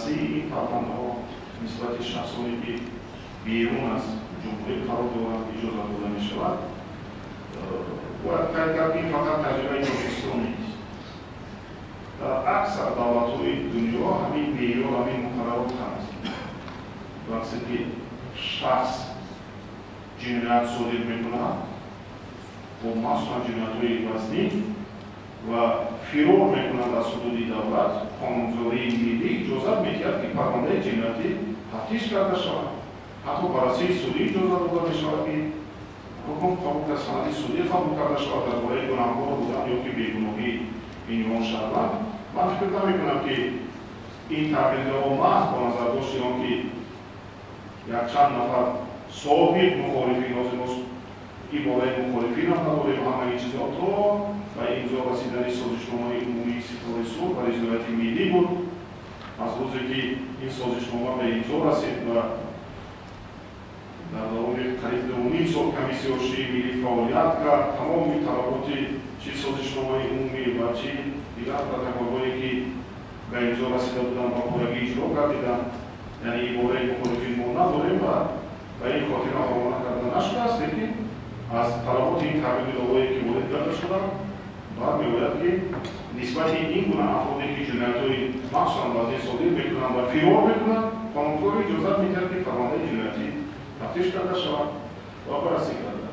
Баррасии ин парвандаҳо нисбати шахсоне, ки берун аз ҷумҳурӣ қарор доранд, иҷозат дода мешавад. Бояд қайд кард, ин фақат таҷрибаи Тоҷикистон нест. Дар аксар давлатҳои дунё ҳамин меъёр, ҳамин муқаррарот ҳаст. Вақте ки шахс ҷиноят содир мекунад, бо махсусан ҷиноятҳои вазнин, ва фирор мекунад аз ҳудуди давлат, қонунгузории миллӣ иҷозат медиҳад, ки парвандаи ҷиноятӣ тафтиш карда шавад. Ҳатто баррасии судӣ иҷозат дода мешавад, ки ҳукм қабул кард, санади судӣ қабул карда шавад дар бораи гунаҳкор будан ё ки бегуноҳии ин ё он шаҳрванд. Ман фикр намекунам, ки ин тағйирҳо маҳз бо назардошти он ки якчанд нафар собиқ мухолифин, ҳозир мо ибораи мухолифин ҳам надорем, ҳамаи ин чизҳо то ба имзо расидани созишномаи умумии истиқлоли сулҳ ва ризояти миллӣ буд. Аз рӯзе ки ин созишнома ба имзо расид ва дар давоми қариб 2,5 сол комиссияи миллӣ фаъолият кард, тамоми талаботи чи созишномаи умумӣ ва чи дигар протоколҳое, ки ба имзо расида буданд, ба пуррагӣ иҷро гардиданд. Яъне ибораи мухолифин мо надорем ва ба ин хотир равона карда нашудааст, лекин аз талаботи ин тағйиротҳое, ки ворид карда шуданд, бармеояд, ки нисбати ин гуна афроде, ки ҷиноятҳои махсусан вазнин содир мекунанд ва фирор мекунанд, қонунгузорӣ иҷозат медиҳад, ки парвандаи ҷиноятӣ тафтиш карда шавад ва баррасӣ карда